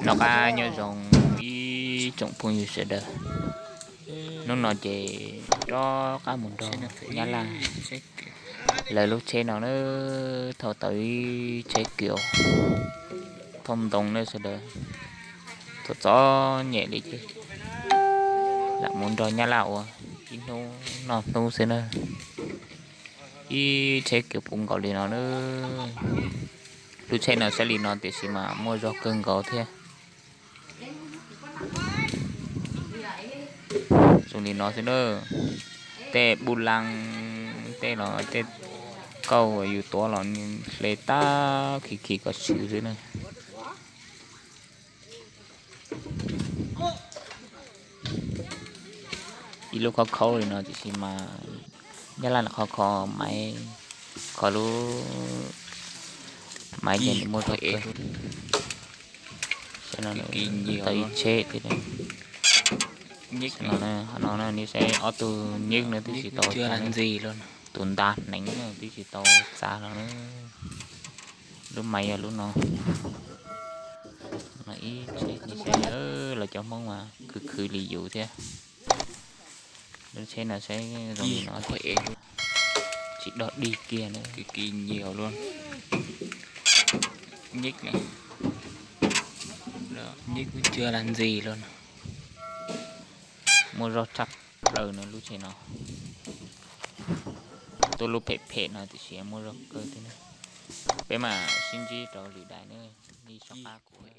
Noj qab nyob zoo ib tsoom phooj ywg sawv daws. Hnub no ces rov qab mus nrog Nyab Laj lawv lub tsheb no na, thauj tau ib tsheb kios thauj ntoo na sawv daws. Txom txom nyem li ces lam mus nrog Nyab Laj ua ib hnub noj hnub xwb na. Ib tsheb kios puv nkaus li no na. Lub tsheb no saib li no tiam sis mas muaj zog kawg nkaus thiab. Zoo li no xwb na. Tej bu laj, tej los tej kauj uas yus tuav los nws hle tag khiv khiv kom swv xwb na. Ib lub khob khaub li no tiam sis mas Nyab Laj nws kho kho maiv, kho lub maiv ces nws muaj zog kawg. Saib no, tau ib tsheb thiab. Qhov no nej saib ob tug nyeb no twb tsis tau txav, tus nta hneev no twb tsis tau txav los na. Lub maiv yog lub no. No ib tsheb, nej saib, lawv cov Hmoob mas khwv khwv li yus thiab. Lub tsheb no saib zoo li no, tsis dog dig kiag na. Kis kis nyiam luaj. Nyeb, nyeb kuj tsis lag ntxi luaj. Muaj zog tshaj plaws no lub tsheb no. Tuaj lub phem phem no tiam sis muaj zog kawg thiab na. Peb mam sib ntsib rau lwm daim na, nej soj qab kuv.